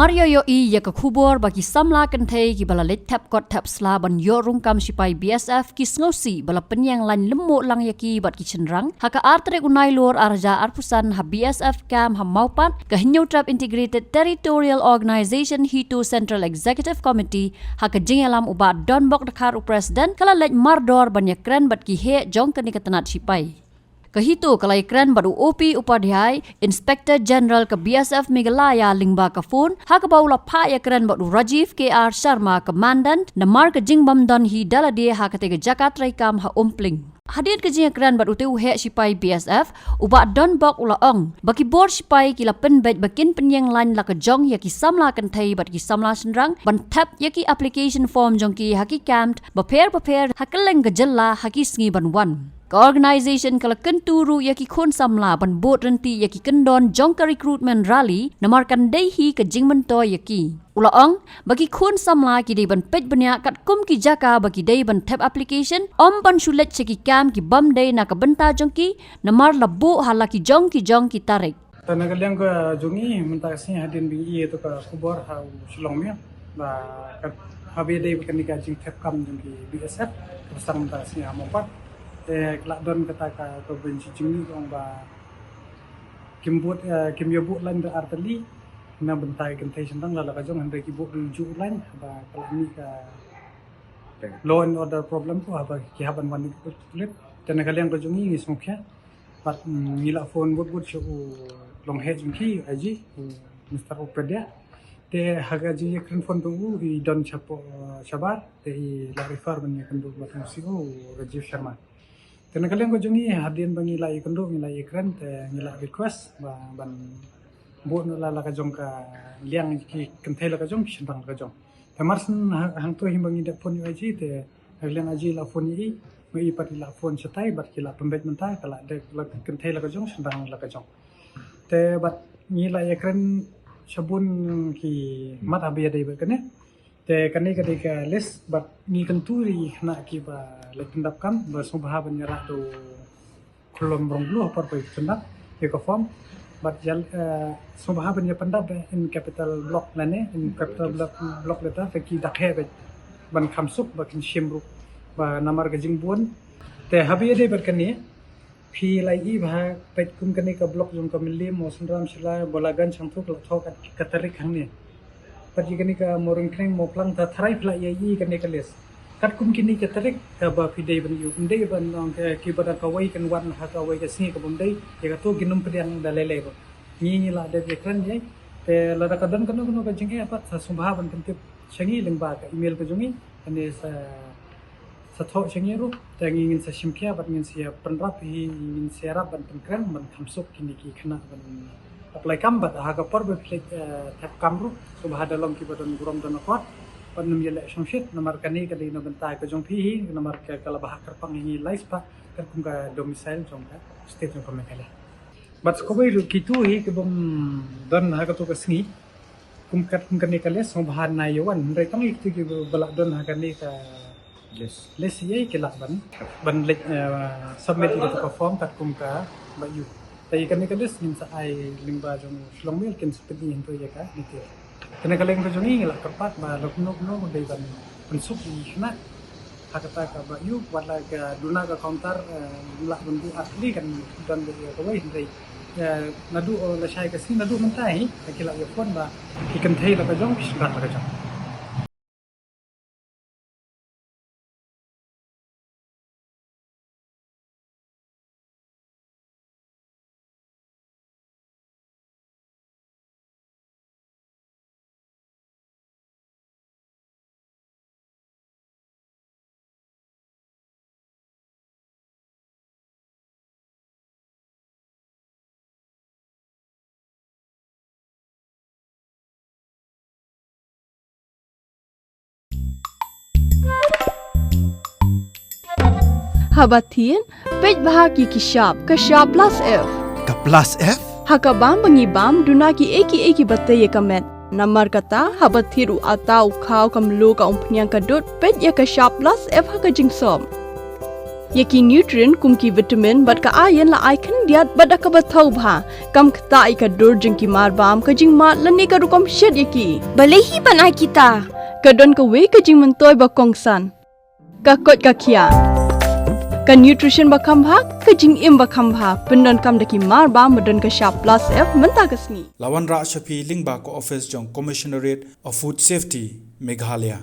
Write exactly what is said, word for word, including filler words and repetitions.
Mar ïoh ïohi ïa ka khubor ba ki samla kynthei kiba la leit thep kot thep sla ban ïoh rung kam shipai B S F ki sngewsih ba la pynïeng lain lymmuh lang ïa ki bad ki shynrang, ha ka ar tarik u Nailur ar hajar arphew san ha B S F camp ha Mawpat, ka Hynñiewtrep Integrated Territorial Organization HITO Central Executive Committee, ha ka jingïalam u Bah Donbok Dkhar u President, ka la leit mardor ban ïakren bad ki heh jong kane ka tnat shipai. Ka HITO ka la ïakren bad u O P Upadhyay, Inspector General ka B S F Meghalaya, lyngba ka phone, ha kaba u la phah ïakren bad u Rajiv K R Sharma, Commandant, namar ka jingbym don hi da lade ha katei ka jaka treikam ha Umpling. Hadien ka jingïakren bad utei u heh shipai B S F, u Bah Donbok u la ong ba ki bor shipai ki la pynbeit ba kin pynïeng lain la ka jong ïa ki samla kynthei bad ki samla shynrang ban thep ïa ki application form jong ki ha ki camp bapher bapher ha kylleng ka jylla ha ki sngi ban wan. Ka organization ka la kyntu ruh ïa ki khun samla ban bud ryntih ïa ki kyndon jong ka recruitment rally, namar kan dei hi ka jingmyntoi ïa ki. U la ong ba ki khun samla ki dei ban peit bniah katkum ki jaka ba ki dei ban thep application, ym ban shu leit sha ki camp kibym dei na ka bynta jong ki, namar la buh ha la ki jong ki jong ki tarik. Te na ka liang ka jong ngi mynta ka sngi hadien ba ngi ïohi ïa ka khubor ha u Shillong Mail ba ka, haba ïadei bad kane ka jingthep kam jong ki B S F ka ba sdang mynta ka sngi ha Mawpat. Te ka la don kata ka, ka ban shi jingmut ong ba kim bud, eh, kim ïa buh lain da ar tylli na bynta ki kynthei shynrang la la ka jong, hynrei ki buh da juh lain ba ka la mih ka law and order problem ko haba ki hap ban wan ïa ki pulit. Te na ka liang ka jong ngi ngi sngewkhia. Bad, mm, ngi la phone bud bud sha u longheh jong ki, I G, u Mister Upadhyay. Te ha ka jingïakren phone jong u, i don shapoh, eh, shabar, te i la refer ban ïakynduh bad u C O, u Rajiv Sharma. Te na ka liang ka jong ngi, hadien ba ngi la ïakynduh, ngi la ïakren, te ngi la request ba ban buh noh la la ka jong ka liang ki kynthei la ka jong, ki shynrang la ka jong. Te mar shen ha-, hangto hi ba ngi dep phone ïa u I G, te ha ka liang I G la phone ïa i, ma i pat i la phone shatai, bad ki la pynbeit mynta, ka la dep la kynthei la ka jong, shynrang la ka jong. Te bad ngi la ïakren sha bun ki mat haba ïadei bad kane. Te kane ka dei ka list bad ngi kyntu ïa ki khynnah kiba leit pyndap kam, ba sngewbha ban ïarah da u Khlem Rong Blue ha por ba pyndap ïa ka form. Bad ïa, eh, sngewbha ban ïa pyndap, eh, in capital block lane in capital block, block letter, te ki da heh bad ban kham suk ba kin shim ruh ba namar ka jingbun. Te haba ïadei bad kane phi la ïohi ba peit kum kane ka block jong ka Mylliem, Mawsynram, Shillong, Bolaganj, Shangthuk, la thoh ka, ka tarik hangne. Pat ïa kane ka Mawryngkneng, Mawphlang, Thathrai phi la ïohi kane ka list. Katkum kine ki tarik kaba phi dei ban ïoh, ym dei ban ong ki, kiba dang kawei kan wan ha kawei ka sngi kaba ym dei, ïa kato kin ym pdiang da lei lei ruh. Ngi ngi la dep ïakren ïa, te lada ka don kano kano ka jingeh pat sa sngewbha ban pyntip sha ngi lyngba ka email ka jong ngi, lane sa sa thoh sha ngi ruh, te ngi ngin sa shim khia bad ngin sa ïa pynrap hi, ngin sa ïarap ban pynkhreh ban kham suk kine ki khynnah ban apply kam bad ha ka por ba phi leit, eh, thep kam ruh, sngewbha da long kiba don burom don akor bad nym ïaleh shongshit, namar kane ka dei na bynta ka jong phi hi, namar ka, ka la bha kyrpang hi ngi lai spah katkum ka domicile jong ka state jong ka Meghalaya. Bad sa kawei ruh kito hi kibym don ha kato ka sngi. Kum katkum kane ka list sngewbha nai ïa wan. Hynrei tang ïa kito kiba la don ha kane ka list, list ïa ki lah ban, ban leit, eh, submit ïa kato ka form katkum kaba ïoh. Te ïa kane ka list ngin sa ai lyngba jong Shillong Mail kin sa pyni hangto ïa ka detail. Te na ka liang ka jong ngi ngi la kyrpad ba lada kumno kumno dei ban pynsuk ïa ki khynnah ha kata kaba ïoh, wat la ka duna ka counter, eh, lah ban buh ar tylli kan don ba ïa kawei, hynrei, eh, naduh, eh, lashai ka sngi naduh mynta hi, ki la ïa phone ba ki kynthei la ka jong, ki shynrang la ka jong. Haba thied, peit bha ïa ki shap, ka shap plus F. Ka plus F? Ha ka bam ba ngi bam, duna kiei kiei kiba tei ïa ka met. Namar kata, haba thied u atta, u khaw, ka mluh, ka umphniang, ka dud, peit ïa ka shap plus F ha ka jingsop. Ïa ki nutrient kum ki vitamin bad ka iron la ai khyndiat bad da kaba thaw bha, kam ktah ïa ka dur jong ki marbam, ka jingmad lane ka rukom shet ïa ki. Balei hi ban ai kita? Ka don kawei ka jingmyntoi ba kongsan. Ka koit ka khiah. Ka nutrition ba kham bha, ka jingim ba kham bha, pyndonkam da ki marbam ba don ka shap plus F mynta ka sngi. La wanrah sha phi lyngba ka office jong Commissionerate of Food Safety, Meghalaya.